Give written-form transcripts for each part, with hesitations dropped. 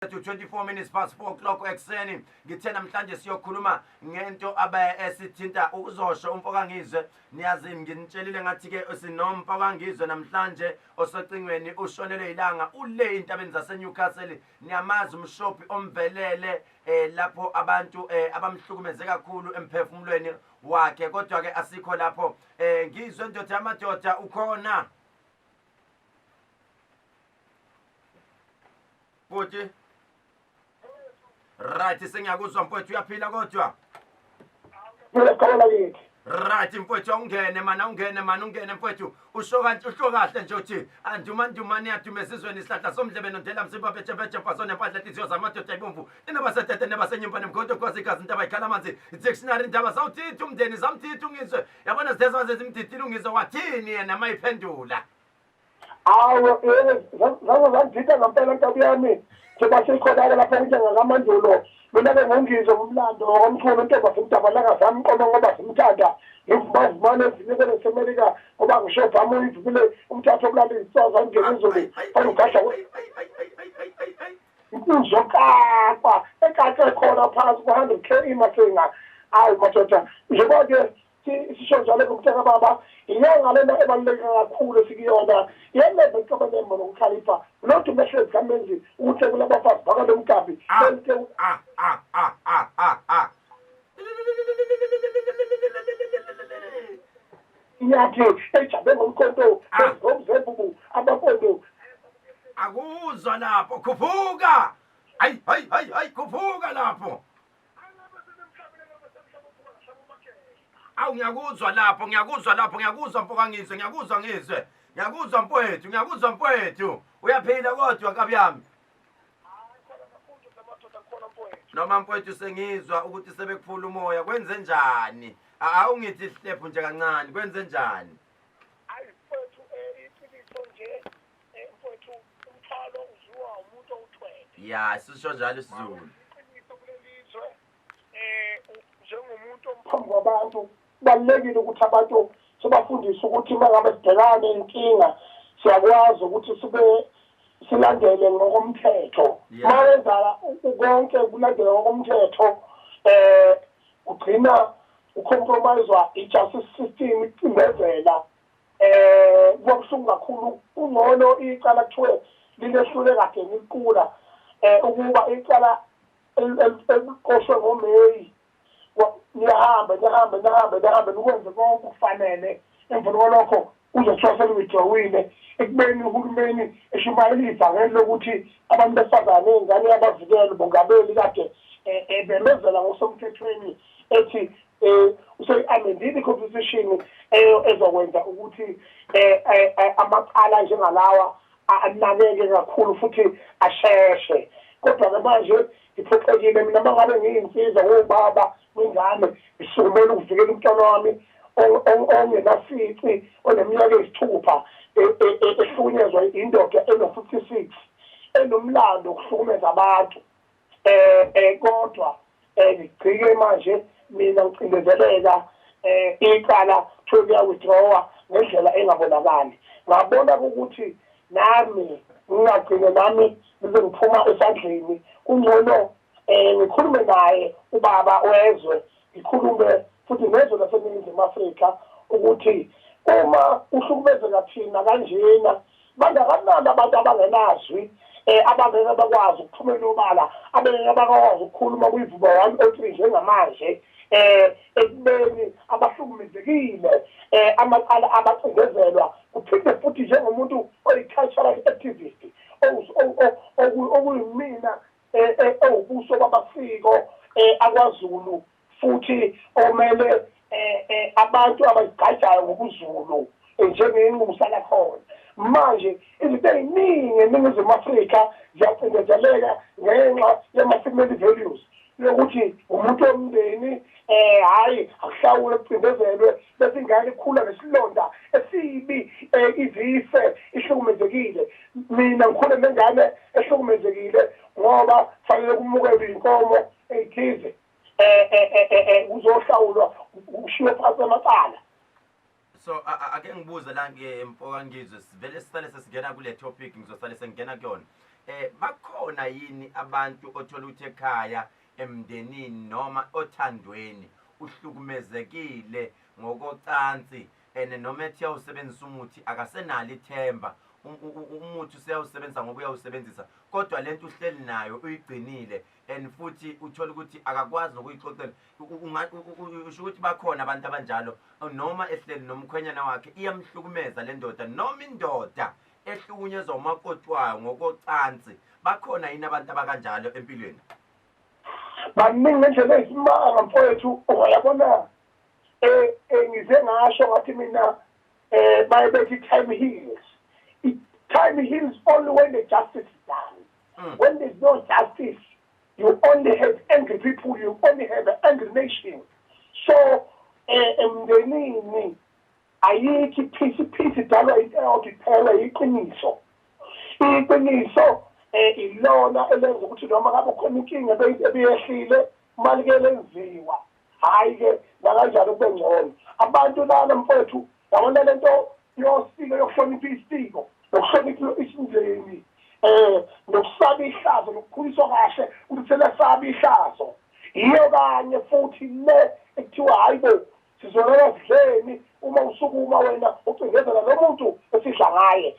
To 24 minutes past 4 o'clock ekuseni. Ngithe namhlanje siyokhuluma ngento abe esithinta ukuzosho umfo kaNgizwe. Niyazi, nginitshelile ngathi ke sinomfo kaNgizwe namhlanje osocingweni, ushonelwe ilanga ule intabeni zaseNewcastle. Niyamazi umshophi omvelele lapho abantu abamhlukumeze kakhulu emphefumulweni wakhe, kodwa ke asikho lapho. Ngizwe, ndoda yamadoda, ukhona futhi? Right, sengiyakuzwa mfowethu. Uyaphila kodwa? Ngiyaqala kithi. Right mfowethu, awungene mana, awungene mana, ungene mfowethu. Usho kanti usho kahle nje, uthi andumandumane yaduma esizweni, isihlahla somdlebe nondela mzimba betshe mfaso nempahla, inhliziyo zamadoda ibomvu, inabasetete nebasenyimba nemkhonto kwazi igazi, intaba ikhala amanzi, dictionary, indaba zawuthithi umndeni zamthithi uNgizwe. Yabona, zithe zaze zimthithile uNgizwe, wathini yena mayiphendula? Awu yebo, zaze zangithitha ngempela, nkabi yami. Njengoba sikhona-ke lapha kwinyanga kaMandulo. Mina-ke nguNgizwe ngumlando wakwamkhulu, intombi simdabalanga zamqoma ngoba simthanda. Ngivumavumane ezinye naseMelika ngoba ngisho bhama uyivumile umthatho obulala izinsizwa zangena izulu ugadla inkunzi yokapa ekake khona phansi ku-100 K Masinga. Awu madoda, njengoba-ke sisho njalo kumntaka baba, inyanga lena ebaluleke kakhulu esikuyona yeneze ixobenembo nokukhalipha lodwa umehlezi kamenzi ukuthi kulabafazi bakalomkabi. Ah, ah, ah, ah, ah, ah, ah. Inyathi ejabe ngomkhonto ngomzembubu amapondo. Akuzwa lapho, khuphuka. Hayi hayi hayi hayi, khuphuka lapho. Awu, ngiyakuzwa lapho, ngiyakuzwa lapho, ngiyakuzwa mfo kaNgizwe, ngiyakuzwa Ngizwe, ngiyakuzwa mfowethu, ngiyakuzwa mfowethu. Uyaphila kodwa, nkabi yami? Noma mfowethu, sengizwa ukuthi sebekuphula umoya, kwenze njani? Awungithi ihlephu nje kancane, kwenze njani? Ayi mfowethu, iqiniso nje, mfowethu, umthwalo uzwiwa umuntu owuthwele. Ya, sisho njalo isiZulu. Iqiniso kulelizwe, njengomuntu phambi kwabantu, kubalulekile ukuthi abantu sibafundise ukuthi uma ngabe sibhekane nenkinga siyakwazi ukuthi sibe silandele ngokomthetho. Uma wenza konke kulandela ngokomthetho, ugcina ucompromisewa i-justice system, icindezela, kuba buhlungu kakhulu. Kungcono icala kuthiwe linehlule kade niliqula, ukuba icala eliqoshwe ngoMeyi, niyahambe nihambe nihambe nihambe nikwenze konke okufanele, emveni kwalokho kuzothiwa seli-withdrawile, ekubeni uhulumeni eshumayela ivangeli lokuthi abantu besifazane ney'ngane yabavikela. Ubongameli kade ebemezela ngokusemthethweni ethi useyi-amendile i-constitution ezokwenza ukuthi amacala njengalawa anakeke kakhulu futhi asheshe. Kodwa-ke manje ngiphoxekile mina uma ngabe ngiyinsizwa, ngubaba wengane, ngisukumele ukuvikela umntwana wami ongenasici, oneminyaka eyisithupha, ehlukunyezwa indoda eno-56 enomlando wokuhlukumeza abantu, kodwa ngigcike manje mina ngicindezeleka, icala kuthiwe liya-withdrawa ngendlela engabonakali. Ngabona ukuthi nami ngingagcine nami ngize ngiphuma esandleni, kungcono ngikhulume naye ubaba wezwe, ngikhulume futhi nezwe laseNingizimu Afrika ukuthi uma kuhlukumezeka thina kanjena, bangakanani abantu abangenazwi, abangeke bakwazi ukuphumela obala, abengeke bakwazi ukukhuluma kwiVuma 103 njengamanje, ekubeni abahlukumezekile, amacala abacindezelwa. Kuphinde futhi njengomuntu oyi-cultural activist okuyimina, ewubuso bamasiko akwaZulu futhi omele abantu abazigqajayo ngobuZulu njengenxusa lakhona, manje izinto ey'ningi eNingizimu Afrika ziyacindezeleka ngenxa yama-family values yokuthi umuntu womndeni, hhayi akuhlawule, kucindezelwe, bese ingane ikhula nesilonda esibi, izife ihlukumezekile. Mina ngikhule nengane ehlukumezekile ngoba kufanele kumukelwe inkomo ey'thize, kuzohlawulwa, kushiwe phansi amacala. So ake ngibuze la ke, mfoka Ngizwe, sivele sisale sesingena kule topic, ngizosale sengena kuyona. Bakhona yini abantu othola ukuthi ekhaya, emndenini noma othandweni uhlukumezekile ngokocansi, and noma ethi uyawusebenzisa umuthi akasenalo ithemba, umuthi useyawusebenzisa ngoba uyawusebenzisa, kodwa lento uhleli nayo uyigcinile, and futhi uthola ukuthi akakwazi nokuyixoxela? Usho ukuthi bakhona abantu abanjalo, noma ehleli nomkhwenyana wakhe iyamhlukumeza le ndoda, noma indoda ehlukunyezwa umakoti wayo ngokocansi? Bakhona yini abantu abakanjalo empilweni? Baningi ngendlela eyisimanga, mfowethu. Uyabona, ngize ngasho ngathi mina baye bethi time heals. Time heals only when the justice is done. When there's no justice, you only have angry people, you only have an angry nation. So emndenini ayikho i-peace. I-peace idalwa into eyodwa iphela, iqiniso. Iqiniso ilona elenza ukuthi noma ngabe khona inkinga ebiyehlile, malike lenziwa, hhayi-ke nakanjani kube ngcono. Abantu lana, mfowethu, yabona lento yosiko, yokuhlonipha isiko, nokuhlonipha isindeni, nokusaba ihlazo, nokukhuliswa kahle ukuthi selesaba ihlazo, yiyo kanye futhi le ekuthiwa hayi bo, sizolala sidleni uma usukuma wena ucindezela lo muntu esidla ngaye,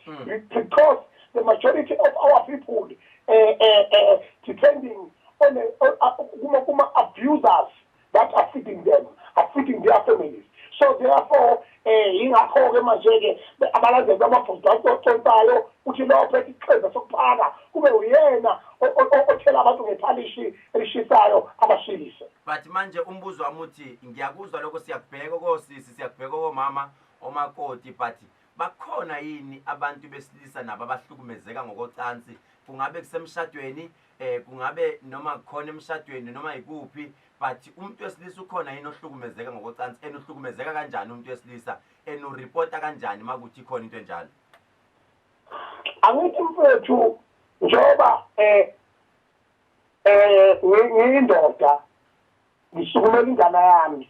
because the majority of our people depending on kuma abusers that are feeding them, are feeding their families. So therefore ingakho-ke manje-ke abalandeli bamabhuzu aconsayo uthi lo phethe iqheza sokuphaka kube uyena othela abantu ngephalishi elishisayo, abashise. But manje umbuzo wami uthi, ngiyakuzwa lokho, siyakubheka kosisi, siyakubheka komama, omakoti, but bakhona yini abantu besilisa nabo abahlukumezeka ngokocansi? Kungabe kusemshadweni, kungabe noma khona emshadweni noma ikuphi, but umuntu wesilisa ukhona yini ohlukumezeka ngokocansi, and uhlukumezeka kanjani umuntu wesilisa, and uripota kanjani makuthi khona into enjalo? Angithi mfethu, njengoba ngiyindoda, ngisukumela ingane yami,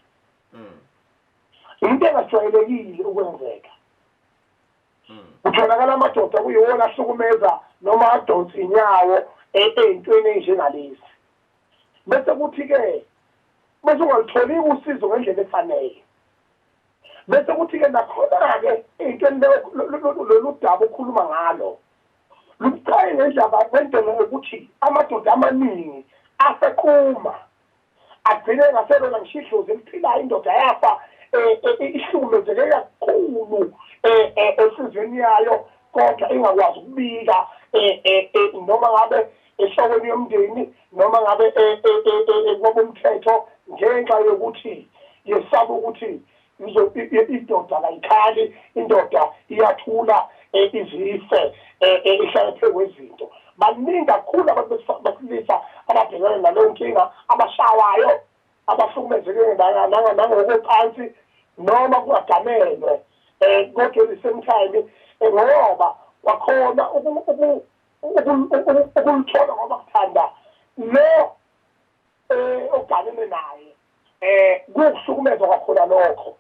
into engajwayelekile ukwenzeka, kutholakala amadoda kuyiwona ahlukumeza noma adonsa inyawo ey'ntweni ey'njengalezi, bese kuthi-ke bese ungalitholi usizo ngendlela efanele, bese kuthi-ke nakhona-ke ey'ntweni lolu daba okhuluma ngalo lubucayi ngendaba, ngendlela yokuthi amadoda amaningi asequma agcine engaselona ngisho idlozi eliphilayo. Indoda yafa ihlukumezeke kakhulu enhliziyweni yayo, kodwa ingakwazi ukubika noma ngabe ehlokweni yomndeni noma ngabe kwabomthetho, ngenxa yokuthi yesaba ukuthi indoda kayikhali, indoda iyathula, izife, ihlale phezu kwezinto. Baningi kakhulu abantu besilisa ababhekene naleyo nkinga, abashawayo, abahlukumezekile nangokocansi, noma kungagamelwe, kodwa at the same time ngoba kwakhona ukuluthola ngoba kuthanda lo oganene naye, kuwukuhlukumeza kwakhona lokho.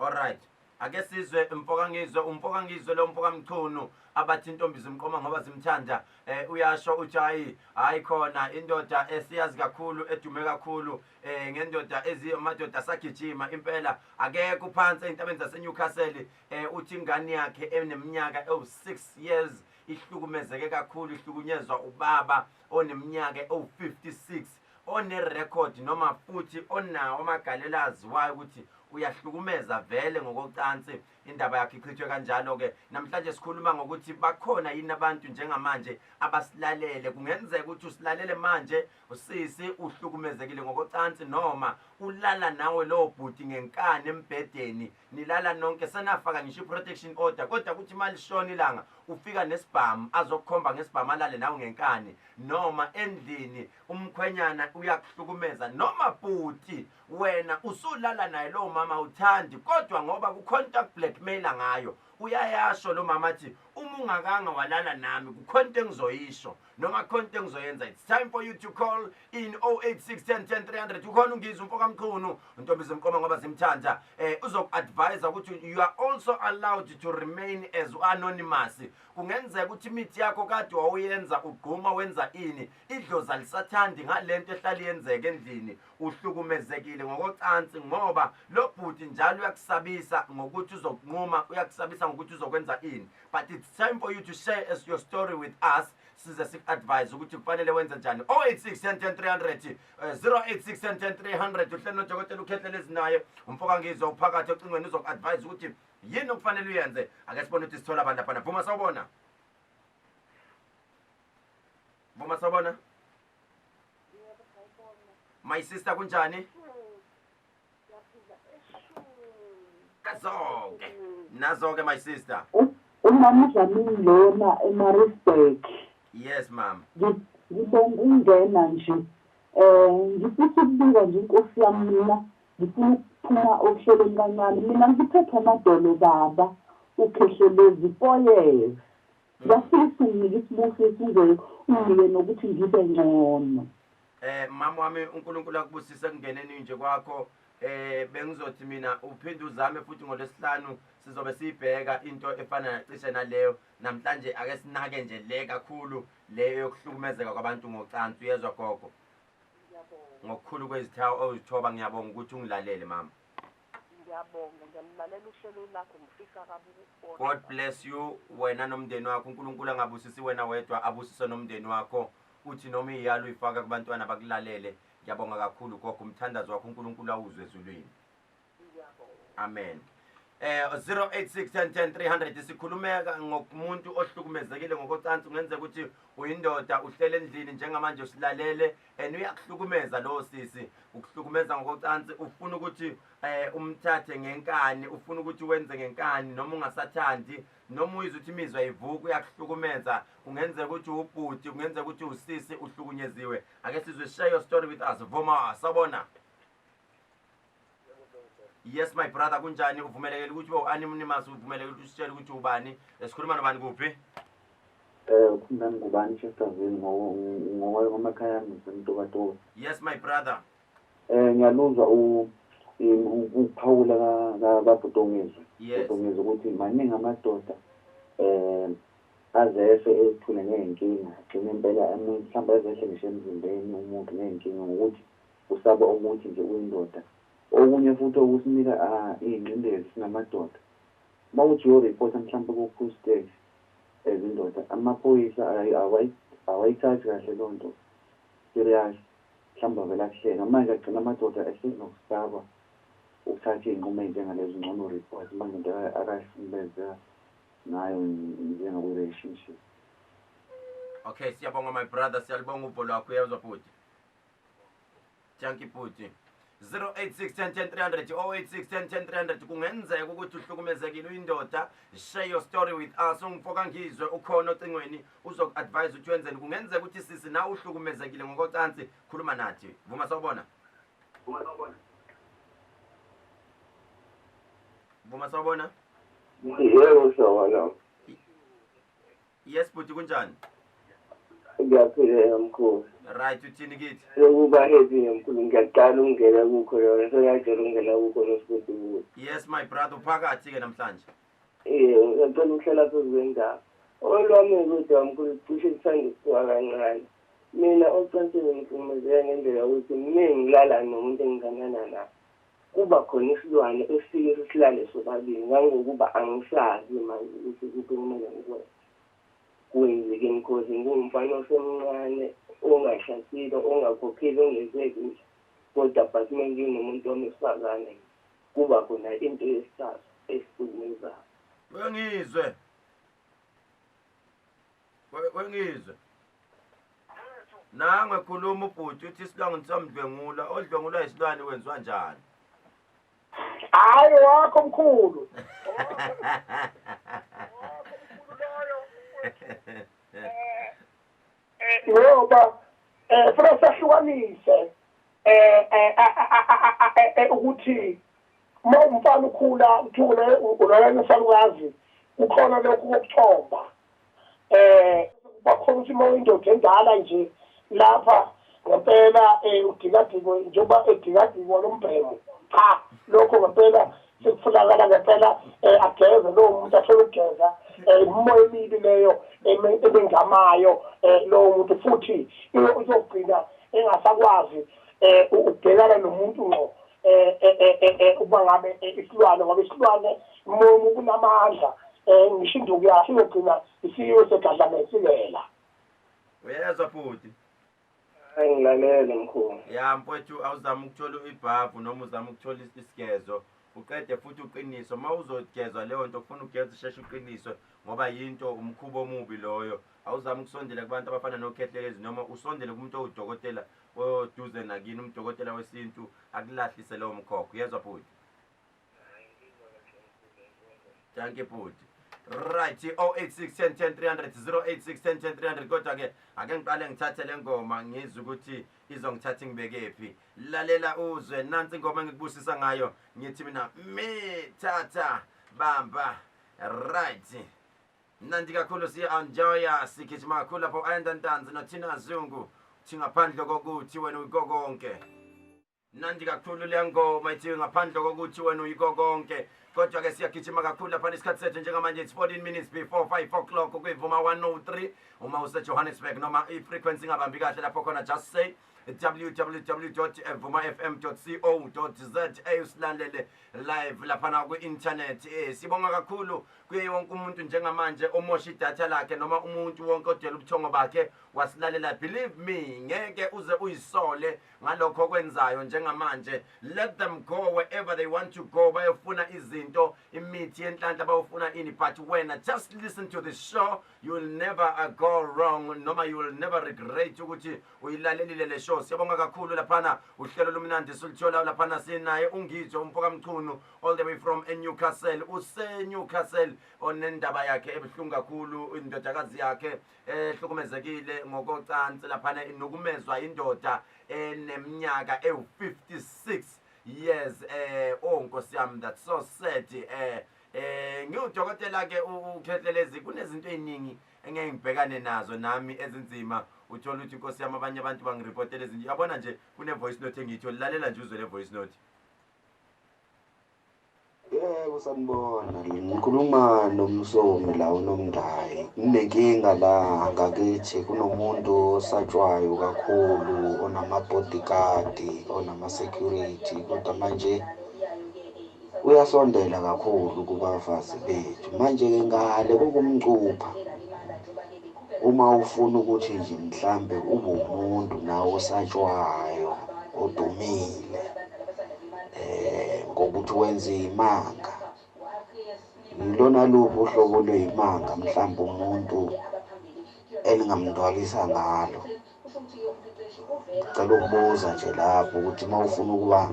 Alright. Ake sizwe mfoka Ngizwe, umfoka Ngizwe lo, mfoka Mchunu, abathi intombi zimqoma ngoba zimthanda. Uyasho uthi hayi hayi, khona indoda esiyazi kakhulu, edume kakhulu ngendoda ezi amadoda asagijima impela, akekho phansi eintabeni zase Newcastle. Uthi ingane yakhe eneminyaka ewu6 years ihlukumezeke kakhulu, ihlukunyezwa ubaba oneminyaka ewu56, one-record noma futhi onawo amagalelo aziwayo ukuthi uyahlukumeza vele ngokocansi. Indaba yakhe ichithwe kanjalo-ke. Namhlanje sikhuluma ngokuthi bakhona yini abantu njengamanje abasilalele. Kungenzeka ukuthi usilalele manje, usisi uhlukumezekile ngokocansi, noma ulala nawe lowo bhuti ngenkani embhedeni, nilala nonke, senafaka ngisho i-protection order, kodwa kuthi uma lishona ilanga ufika nesibhamu, azokukhomba ngesibhamu, alale nawe ngenkani, noma endlini umkhwenyana uyakuhlukumeza, noma bhuti wena usulala naye lowo mama, uthandi, kodwa ngoba kukhona into akublackmaila ngayo. Uyayasho lo mama athi uma ungakanga walala nami kukhona into engizoyisho noma kukhona into engizoyenza. It's time for you to call in 086 10 10 300. Ukhona uNgizwe umfo kaMchunu, untombi zimqoma ngoba zimthanda. Uzoku-advise ukuthi you are also allowed to remain as anonymous. Kungenzeka ukuthi imithi yakho kade wawuyenza ugquma wenza ini, idlozi alisathandi ngalento ehlala iyenzeka endlini. Uhlukumezekile ngokocansi ngoba lo bhuti njalo uyakusabisa ngokuthi uzokunquma, uyakusabisa ngokuthi uzokwenza ini, but it's time for you to share as your story with us, size siku-advise ukuthi kufanele wenze njani. 086 10 10 300, 086 10 10 300. Uhleli nodokotela uKhehlelezi, naye umfoka Ngizwe uphakathi ocingweni, uzoku-advise ukuthi yini okufanele uyenze. Ake sibone ukuthi sithola abantu laphana. Vuma, sawubona. Vuma, sawubona. My sister, kunjani? Nazo-ke, nazo-ke, my sister. Umama uDlamini lona eMaritzburg. Yes, ma'am. Ngibonga ukungena nje. Ngifisa ukubika nje, inkosi yami, mina ngifuna ukuphuma ohlelweni kancane. Mina ngiphethwe amadolo, baba uKhehlelezi, 4 years. Ngiyafisa unginike isibusiso, unge unginike nokuthi ngibe ngcono. Mama wami, uNkulunkulu akubusise kungeneni nje kwakho. Bengizothi mina uphinde uzame futhi ngolwesihlanu, sizobe siyibheka into efana cishe naleyo. Namhlanje ake sinake nje le kakhulu, le yokuhlukumezeka kwabantu ngocansi. Uyezwa, gogo? Ngokukhulu kwezithawu ozithoba, ngiyabonga ukuthi ungilalele, mama. Ngiyabonga, ngiyalilalela uhlelo lakho, ngifisa kabi ukukubona. God bless you wena nomndeni wakho. UNkulunkulu angabusisi wena wedwa, abusise nomndeni wakho. Uthi noma iyalo uyifaka kubantwana bakulalele. Ngiyabonga kakhulu, gogo. Umthandazo wakho uNkulunkulu awuzwe ezulwini. Ngiyabonga. Amen. 086 10 10 300. Sikhulumeka ngokumuntu ohlukumezekile ngokocansi. Kungenzeka ukuthi uyindoda, uhlele endlini njengamanje usilalele and uyakuhlukumeza lo sisi, ukuhlukumeza ngokocansi. Ufuna ukuthi umthathe ngenkani, ufuna ukuthi wenze ngenkani noma ungasathandi, noma uyizwa ukuthi imizwa ivuka, uyakuhlukumeza. Kungenzeka ukuthi ubhuti, kungenzeka ukuthi usisi uhlukunyeziwe. Ake sizwe, share your story with us. Vuma, sawubona. Yes, my brother, kunjani? Uvumelekile ukuthi ube u-anonymous, uvumelekile ukuthi usitshele ukuthi ubani. Sikhuluma nobani, kuphi? Ukhuluma ngubani Chesterville, ngokwemakhaya ngiseMtubatuba. Yes, my brother. Ngiyaluzwa ukuphawula kabhuti oNgizwe. Yes. Ongizwe ukuthi maningi amadoda azehle ethule ngey'nkinga, agcine impela mhlawumbe ezehle ngisho emzimbeni umuntu ngey'nkinga ngokuthi usaba ukuthi nje uyindoda. Okunye futhi okusinika iy'ngcindezi singamadoda, uma uthi uyoripota mhlawumbe ku-police station as indoda, amaphoyisa awayithathi kahle loo nto serious, mhlawumbe avele akuhleka. Manje agcina amadoda esenokusaba ukuthatha iy'nqumo ey'njengalezo, ngcono uripothe uma kunento akahlukumezeka ngayo njengakwi-relationship. Okay, siyabonga, my brother, siyalibonga uvo lwakho. Uyezwa, bhuti? Thank you, bhuti. 086 10 10 300, 086 10 10 300. Kungenzeka ukuthi uhlukumezekile, uyindoda, share your story with us. Umfoka Ngizwe ukhona ocingweni, uzoku-advise ukuthi wenzeni. Kungenzeka ukuthi sisi nawe uhlukumezekile ngokocansi, khuluma nathi. Vuma, sawubona. Vuma, sawubona. Yebo, sawubona. Yes, bhuti, kunjani? Ngiyaphila, mkhulu. Right, uthini kithi? Sekuba happy, mkhulu, ngiyaqala ukungena kukho yona, sengiyajwayela ukungena kukho noSibusibusi. Yes, my brother, uphakathi-ke namhlanje. Yebo, ngiyacela ukuhlela phezu kwendaba. Olwami kodwa, mkhulu, cishe lithanda ukusuka kancane. Mina ocansini ngihlukumezeka ngendlela yokuthi mina ngilala nomuntu engiganana naye. Kuba khona isilwane esifike sisilale sobabili, ngangokuba angisazi manje ukuthi kuphi kumele ngikwenze. Kwenzekeni cause ngiwumfana osemncane, ongashadile, ongakhokhile, ongenze lutho. Kodwa but uma nginomuntu wami wesifazane kuba khona into yesithathu esihlukumezayo. Wengizwe, wengizwe, nangwe khuluma ubhuti, uthi isilwane samdlwengula, odlwengulwa isilwane wenziwa njani? Hayi, wakho mkhulu, loyo ngoba funa sahlukanise ukuthi uma umfana ukhula uthule ulala nesalukazi. Kukhona lokhu kokuthomba eh bakhona ukuthi uma uyindoda endala nje lapha ngempela eh udikadikwe njengoba edikadikwa lo mbhemu cha lokho ngempela sekufunakala ngempela eh ageze lowo muntu athole ukugeza eh imimoya emibi leyo ebengamayo eh lowo muntu futhi uzogcina engasakwazi eh ukubhekana nomuntu ngqo eh, eh, eh, uma ngabe isilwane ngoba isilwane umoya kunamandla um ngisho induku yakhe iyogcina isiyo segadlamesikela. Uyezwa bhuti? Ngilalele mkhulu. Ya mfowethu, awuzama ukuthola ibhavu noma uzama ukuthola isigezo, uqede futhi uqiniswe. Uma uzogezwa leyo nto kufuna ugeze usheshe uqiniswe ngoba yinto umkhuba omubi loyo. Awuzame ukusondela kubantu abafana noKhehlelezi noma usondele kumuntu owudokotela oduze nakini, umdokotela wesintu akulahlise lowo mkhokha. Uyezwa bhuti? Dankie bhuti. Right, 086 10 10 300, 086 10 10 300. Kodwa ke ake ngiqale ngithathe le ngoma ngizwe ukuthi izongithatha ingibekephi. Lalela uzwe nansi ingoma engikubusisa ngayo, ngithi mina mithatha bamba. Right. Mnandi kakhulu, siya-enjoya, sigijima kakhulu lapho. Ayanda Ntanzi noThina Zungu, thi ngaphandle kokuthi wena uyiko konke. Mnandi kakhulu le ngoma ithi ngaphandle kokuthi wena uyiko konke. Kodwa ke siyagijima kakhulu lapha, isikhathi sethu njengamanje it's 14 minutes before 5 o'clock kuyivuma 103 uma useJohannesburg, noma i-frequency ingabambi kahle lapho khona, just say www.vumafm.co.za usilalele live laphana kwi-internet. Sibonga kakhulu kuye wonke umuntu njengamanje omosha idatha lakhe noma umuntu wonke odela ubuthongo bakhe wasilalela. Believe me, ngeke uze uyisole ngalokho okwenzayo njengamanje. Let them go wherever they want to go, bayofuna izinto, imithi yenhlanhla, bayofuna ini, but wena just listen to the show. You will never go wrong noma you will never regret ukuthi uyilalelile le show. Siyabonga kakhulu laphana, uhlelo lumnandi siluthola laphana. Sinaye uNgizwe umfokaMchunu all the way from eNewcastle, use-Newcastle, onendaba yakhe ebuhlungu kakhulu, indodakazi yakhe ehlukumezekile ngokocansi laphana, inukumezwa indoda eneminyaka ewu-56 years. Oh nkosi yami, that's so sad. Ngiwudokotela ke uKhehlelezi, kunezinto eziningi engeke ngibhekane nazo nami ezinzima. Uthola ukuthi inkosi yami abanye abantu bangiripotela ezinto. Yabona nje kune voice note engiyithola, lalela nje uzwe le voice note. Yebo, sanibona. Ngikhuluma noMsomi la, uNomndayi. Kunenkinga la ngakithi, kunomuntu osatshwayo kakhulu, onama-bodyguard, onama-security, kodwa manje uyasondela kakhulu kubafazi bethu. Manje-ke ngale kokumcupha, uma ufuna ukuthi nje mhlambe ube umuntu nawe osatshwayo odumile ngokuthi wenze imanga, yilona luphi uhlobo lwey'manga mhlawumbe umuntu eningamntwalisa ngalo? Ngicela ukubuza nje lapho ukuthi uma ufuna ukuba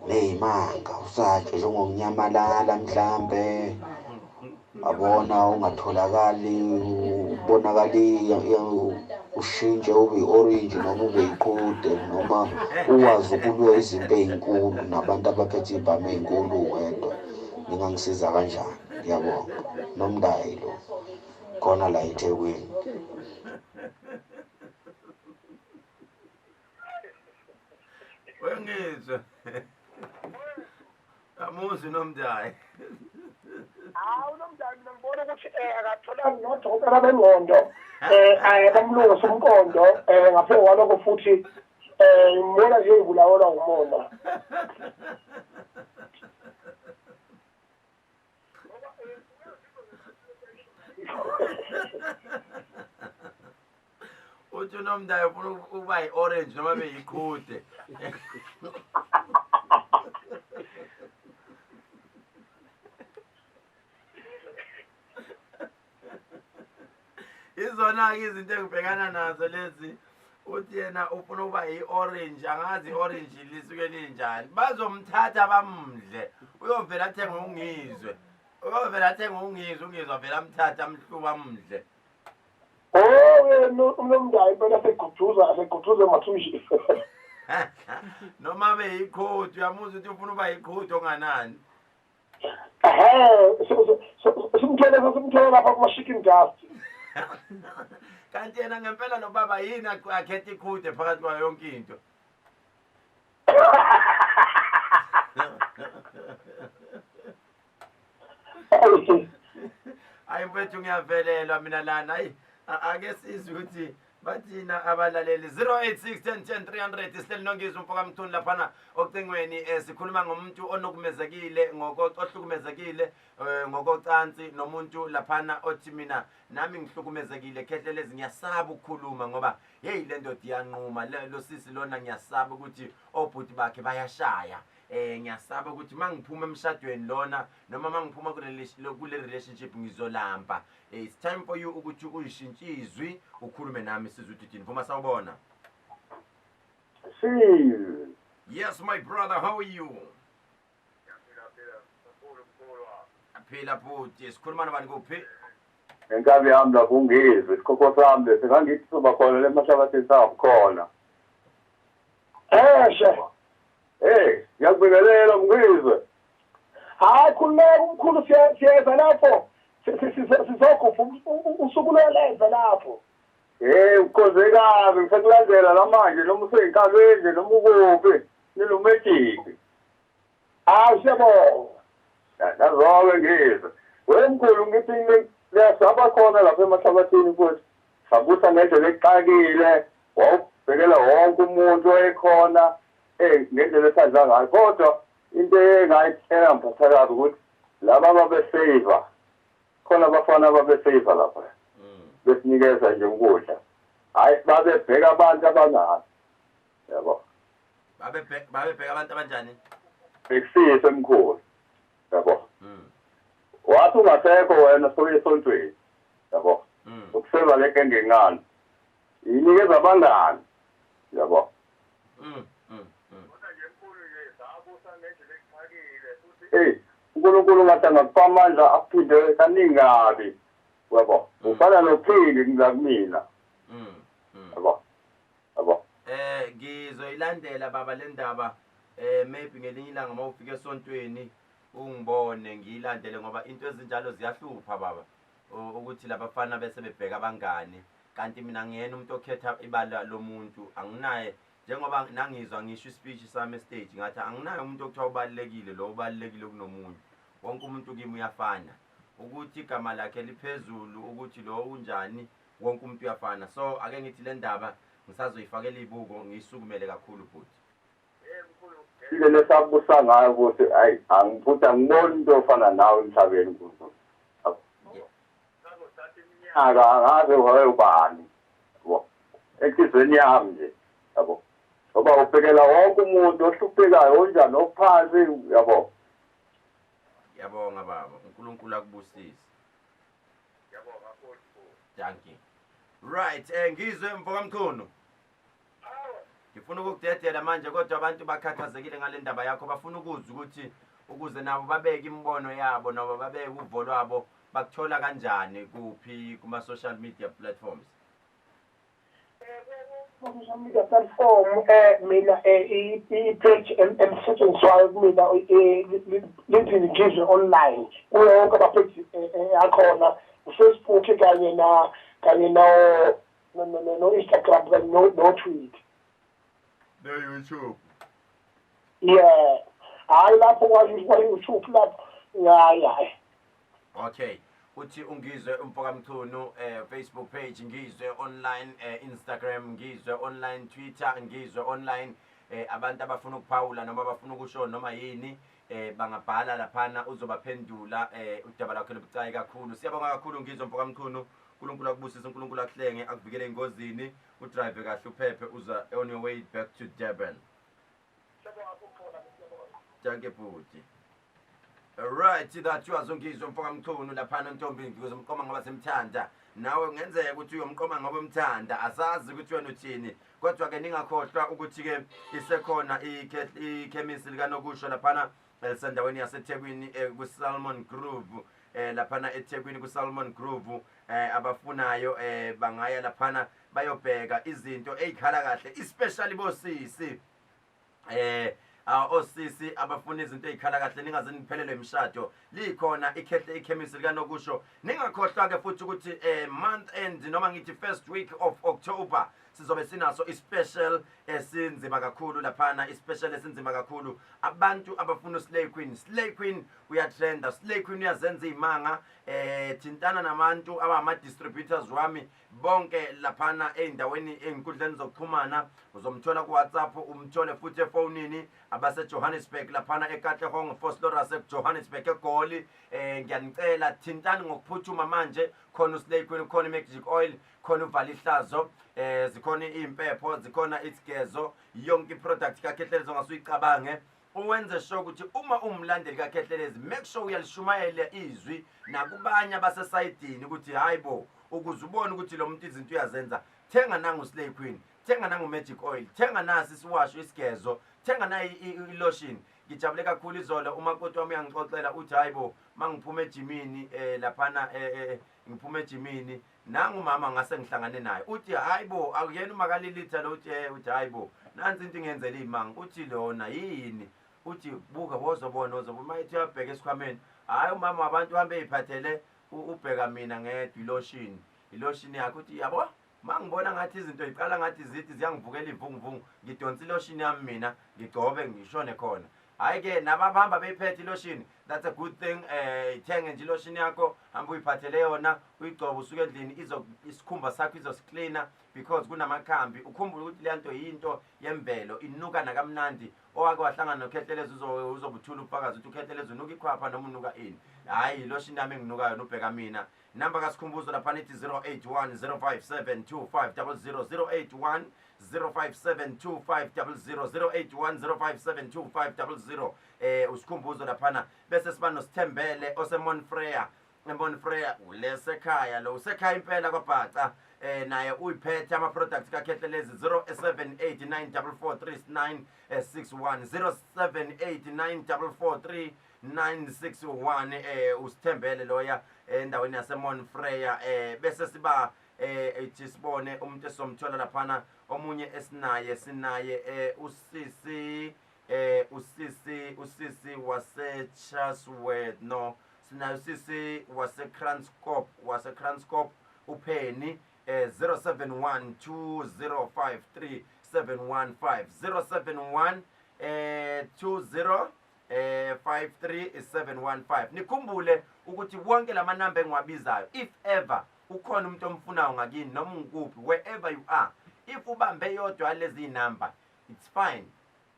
ney'manga usatshwe njengokunyamalala mhlampe, wabona ungatholakali, ubonakali ushintshe ube i-orange noma ube yiqhude, noma ukwazi ukulwa izinto ey'nkulu nabantu abaphethe iy'bhamu ey'nkulu wedwa, ningangisiza kanjani? Ngiyabonga. Nomndayi lo khona la eThekwini. Wengizwe amuzi Nomndayi. Hawu Nomndayi, mina ngibona ukuthi akatholani nodokotela bengqondo bamlungise umqondo. Ngaphezu kwalokho futhi ngibona nje ibulawelwa umona. Uthi uNomndayi ufuna ukuba yi-orange noma beyiqhude. Izona-ke izinto engibhekana nazo lezi. Uthi yena ufuna ukuba yi-orange, angazi i-orange lisuke linjani. Bazomthatha bamdle, uyovela athenge uNgizwe, uyovela athenge uNgizwe, uNgizwe avele amthathe amhluba amdle. Oh yena uNomndayi impela seguduza seguduza emathunjini. Noma beyiqhude, uyamuzwa ukuthi ufuna uba yiqhude onganani. Ehhe, simthole simthole lapha kuma-chicken dust. Kanti yena ngempela lo baba yini akhetha iqhude phakathi kwayo yonke into? Hayi mfethu, ngiyavelelwa mina lana. Hayi, ake sizwe ukuthi bathina abalaleli. 086 10 10 300. Sihleli noNgizwe umfoka Mthuni laphana ocingweni. Sikhuluma ngomuntu onukumezekile ngoko ohlukumezekile ngokocansi, nomuntu laphana othi mina nami ngihlukumezekile Khehlelezi, ngiyasaba ukukhuluma ngoba hey, le ndoda iyanquma. Lo sisi lona ngiyasaba ukuthi obhuti bakhe bayashaya. Ngiyasaba ukuthi mangiphuma emshadweni lona noma mangiphuma kule relationship ngizolamba. It's time for you ukuthi uyishintshe izwi, ukhulume nami, sizwe ukuthi uthini. Vuma, sawubona. Si. Yes my brother, how are you? Phila bhuti. Sikhuluma nobani, kuphi? Enkabi yami lapho, ungizwe isikhokho sami lesi, ngangithi soba khona le mahlabathini, sakhona. Eshe. Hey, ngiyakubingelela Mngizwe. Hayi, khululeka umkhulu, siyeza lapho. Sizogubha usuku lweleve lapho. Hey, ukhoze kabi, ngisekulandela la manje, noma useyinkalweni nje, noma ukuphi, nilumejiki. Hayi, siyabonga. Nazoke ngizwe. Wemkhulu, ngithi liyasaba khona lapha emahlabathini futhi. Sabusa ngendlela exakile, wawubhekela wonke umuntu oyekhona ngendlela esadla ngayo. Kodwa into engayitshela ngiphatha kabi ukuthi laba ababeseva khona, abafana ababeseva lapha besinikeza nje ukudla, hhayi, babebheka abantu abangazi, yabo. Babebheka abantu abanjani? Bhekisise emkhulu, yabo. Wathi ungasekho wena soye esontweni, yabo, ukuseva le genge encane inikeza abangani, yabo. Eyi, uNkulunkulu ngathi angakupha amandla aphinde kaningi kabi, yabo. Ufana nophindi la kumina, yabo, yabo. Ngizoyilandela baba le ndaba, maybe ngelinye ilanga mawufika esontweni ungibone, ngiyilandele ngoba into ezinjalo ziyahlupha baba. Ukuthi labafana bese bebheka abangani, kanti mina ngiyena umuntu okhetha ibala lomuntu, anginaye. Njengoba nangizwa ngisho ispeech sami estage, ngathi anginaye umuntu okuthiwa ubalulekile, lo ubalulekile kunomunye. Wonke umuntu kimi uyafana, ukuthi igama lakhe liphezulu, ukuthi lo unjani, wonke umuntu uyafana. So ake ngithi le ndaba ngisazoyifakela ibuko, ngiyisukumele kakhulu bhuti. Indlela esabusa ngayo ukuthi hayi, futhi angiboni into ofana nawe emhlabeni, uNkulunkulu iminyaka angaze waye ubani, yabo, enhlizweni yami nje, yabo, ngoba ubhekela wonke umuntu ohluphekayo, onjani, ophansi, yabo. Ngiyabonga baba, uNkulunkulu akubusise. Thank you. Right, Ngizwe mfokaMchunu, ngifuna ukukudedela manje, kodwa abantu bakhathazekile ngale ndaba yakho. Bafuna ukuzwa ukuthi ukuze nabo babeke imibono yabo noma babeke uvo lwabo, bakuthola kanjani, kuphi kuma-social media platforms? Social media platform, mina i-page elisetshenziswayo kumina lithi Ngizwe Online kuyo wonke ama-page akhona, uFacebook kanye no-Instagram kanye no-Twitter. No-YouTube? Yeah, hhayi, lapho kwa-YouTube lapho, hayi hayi. Okay, uthi uNgizwe umfokaMchunu, Facebook page Ngizwe Online, Instagram Ngizwe Online, Twitter Ngizwe Online. Abantu abafuna ukuphawula noma abafuna ukusho noma yini, bangabhala laphana, uzobaphendula. Udaba lakho lubucayi kakhulu. Siyabonga kakhulu Ngizwe mfokaMchunu. uNkulunkulu akubusise, uNkulunkulu akuhlenge, akuvikele engozini, udrive kahle, uphephe uza on your way back to Durban. Dankie bhuti. Right, that was uNgizwe mfokaMchunu laphana. Ntombi, ngizomqoma ngoba simthanda. Nawe kungenzeka ukuthi uyomqoma ngoba umthanda, asazi ukuthi wena uthini. Kodwa-ke ningakhohlwa ukuthi-ke isekhona ikhemisi likanokusho laphana elisendaweni yaseThekwini, ku-Salmon Grove, laphana eThekwini ku-Salmon Grove. Abafunayo bangaya laphana bayobheka izinto ey'khala kahle, especially bosisi. Osisi abafuna izinto ezikhala kahle, ningaze niphelelwe imishado, likhona ikhehle ikhemisi likanokusho. Ningakhohlwa ke futhi ukuthi month end, noma ngithi first week of October, sizobe sinaso ispecial esinzima kakhulu laphana, ispecial esinzima kakhulu. Abantu abafuna uSlay Queen, Slay Queen uyatrenda, Slay Queen uyazenza izimanga. Thintana nabantu abama distributors wami bonke laphana ey'ndaweni, ey'nkundleni zokuxhumana. Uzomthola ku-WhatsApp, umthole futhi efonini. Abase-Johannesburg laphana eKatlehong, Vosloorus, eJohannesburg, eGoli, ngiyanicela, thintani ngokuphuthuma manje. Khona uSlay Queen, khona i-magic oil, khona uvala ihlazo, zikhona iy'mpepho, zikhona isigezo, yonke i-product kaKhehlelezi ongasuyicabange. Uwenze sure ukuthi uma uwumlandeli kaKhehlelezi, make sure uyalishumayela izwi nakubanye abasesayidini ukuthi hayi bo, ukuze ubone ukuthi lo muntu izinto uyazenza, thenga nangu Slay Queen, thenga nangu magic oil, thenga nasi isiwasho, isigezo, thenga nayi ilotion. Ngijabule kakhulu izolo, umakoti wami uyangixoxela, uthi hayi bo, mangiphuma ejimini laphana, ngiphuma ejimini, nangu mama ngase ngihlangane naye. Uthi hayi bo, akuyena umakalilitha lo? Uthi uthi hayi bo, nansi into ingenzela imanga. Uthi lona yini? Uthi buka, wozobona, wozobona. Uma ethi uyabheka esikhwameni, hhayi, umama wabantu uhambe ey'phathele ubheka mina ngedwa ilotion, ilotion yakhe. Uthi yabo, ma ngibona ngathi izinto yiqala ngathi zithi ziyangivukela ivunguvungu, ngidonsa ilotion yami mina, ngigcobe, ngishone khona. Hhayi-ke, nababahamba beyiphethe ilotion, that's a good thing. Ithenge nje ilotion yakho, hamba uyiphathele yona, uyigcobe usuke endlini, izo isikhumba sakho izosiklina because kunamakhambi. Ukhumbule ukuthi leya nto yinto yemvelo, inuka nakamnandi. Owake wahlangana noKhehlelezi uzobuthula ubufakazi ukuthi uKhehlelezi unuka ikhwapha noma unuka ini. Hhayi, ilotion yami enginukayo, nubheka mina. Namba kaSikhumbuzo laphana ithi 081 057 2500, 081 057 2500, 081 057 2500, uSikhumbuzo laphana. Bese siba noSithembele oseMonfreya, eMonfreya, ulesekhaya lo, usekhaya impela kwaBhaca. Naye uyiphethe ama-products kaKhehlelezi, 078 944 3961, 078 944 3961, uSithembele loya endaweni yaseMonfreya. Bese siba ithi sibone umuntu esomthola laphana omunye esinaye, sinaye usisi, usisi wase Chatsworth, no, sinaye usisi wase Kranskop, wase Kranskop, uPenny, 071 2053 715, 071 20 53715. Nikhumbule ukuthi wonke lamanamba engiwabizayo, if ever ukhona umuntu omfunayo ngakini noma ungikuphi, wherever you are, if ubambe yodwa lezi number, it's fine,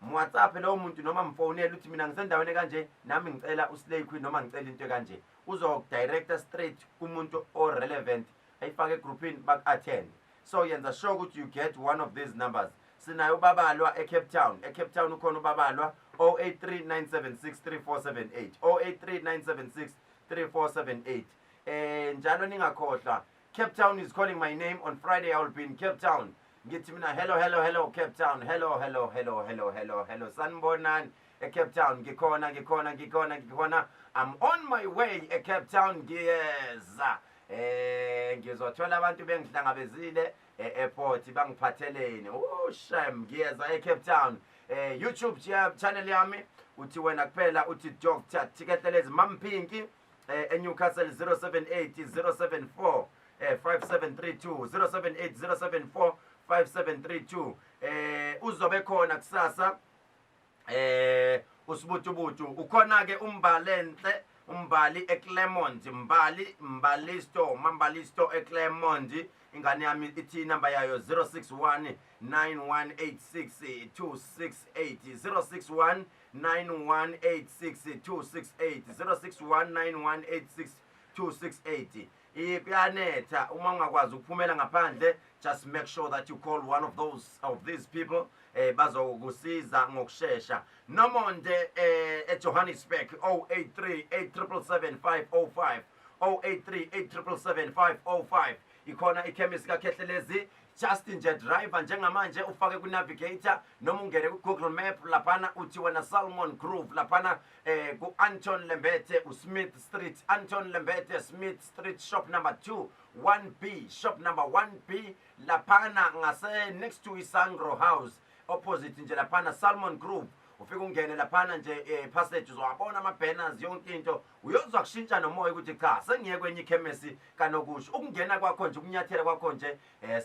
mwhatsapp lowo muntu noma mfonele, uthi mina ngisendaweni kanje, nami ngicela uSlay Queen noma ngicela into kanje, uzokudirecta straight kumuntu o-relevant, ayifake egroupini, baku-attend. So yenza sure ukuthi you get one of these numbers. Sinayo uBabalwa eCape Town, eCape Town ukhona uBabalwa, 083 976 3478, 083 976 3478. Njalo ningakhohlwa, Cape Town is calling my name. On Friday I will be in Cape Town. Ngithi mina hello, hello, hello Cape Town, hello, hello, hello, hello, hello, hello, sanibonani eCape Town. Ngikhona, ngikhona, ngikhona, ngikhona, I'm on my way eCape Town, ngiyeza. Ngizothola abantu bengihlangabezile e-airport, bangiphatheleni. Oh shem, ngiyeza eCape Town. YouTube channel yami uthi wena kuphela uthi Dr Thikehlelezi. Mampinki eNewcastle, 078 074 5732, 078 074 5732. Uzobe khona kusasa uSibutubutu, ukhona ke uMbalenhle, uMbali eClermont, Mbali, Mbalisto, Mambalisto eClermont. Ingane yami ithi inamba yayo 061 9186 268, 061 9186 268, 061 9186 268. Kuyanetha, uma ungakwazi ukuphumela ngaphandle, just make sure that you call one of those of these people, bazokusiza ngokushesha. Nomonde eJohannesburg, 083 8777 505, 083 8777 505. Ikhona ikhemisi kaKhehlelezi. Just nje driver njengamanje, ufake ku-navigator noma ungene ku-Google Map laphana, uthi wena Salmon Grove laphana ku-Anton Lembethe uSmith Street, Anton Lembethe Smith Street, shop number 2 1B, shop number 1B laphana ngase next to iSangro House, opposite nje laphana, Salmon Grove. Ufike ungene laphana nje passage, uzowabona ama-banners, yonke into. Uyozwa kushintsha nomoya ukuthi cha, sengiye kwenye ikhemesi kanokusho. Ukungena kwakho nje, ukunyathela kwakho nje,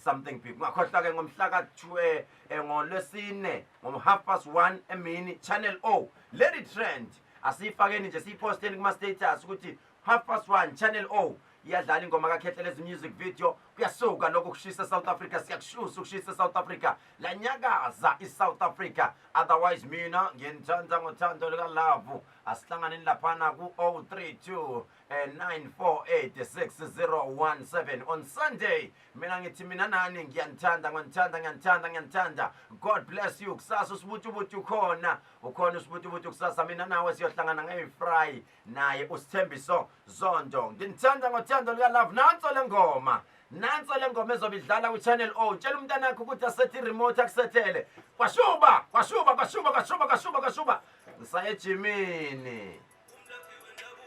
something big. Ungakhohlwa-ke ngomhla ka-2, ngolwesine, ngo-1:30 emini, Channel O, Lady Trend. Asiyifakeni nje, siyiposteni kuma-status ukuthi 1:30, Channel O iyadlala ingoma kaKhehlelezi music video. Kuyasuka lokho kushisa South Africa, siyakushusa ukushisa South Africa, lanyakaza i-South Africa. Otherwise mina ngiyanithanda ngothando luka-love. Asihlanganeni laphana ku-032 948 6017 on Sunday. Mina ngithi mina nani ngiyanithanda, ngonithanda, ngiyanithanda, ngiyanithanda. God bless you. Kusasa usibutubutu ukhona, ukhona usibutubutu kusasa. Mina nawe siyohlangana ngeyi-fry naye uSithembiso Zondo. Nginithanda ngothando luka-love. Nanso le ngoma, nanso le ngoma ezobe idlala ku-Channel O. Tshela umntanakho ukuthi asethe i-remote, akusethele. Kwashuba, kwashuba, kwashuba, kwashuba, kwashuba, kwashuba. Ngisaye ejimini.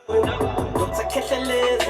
Dr. Khehlelezi.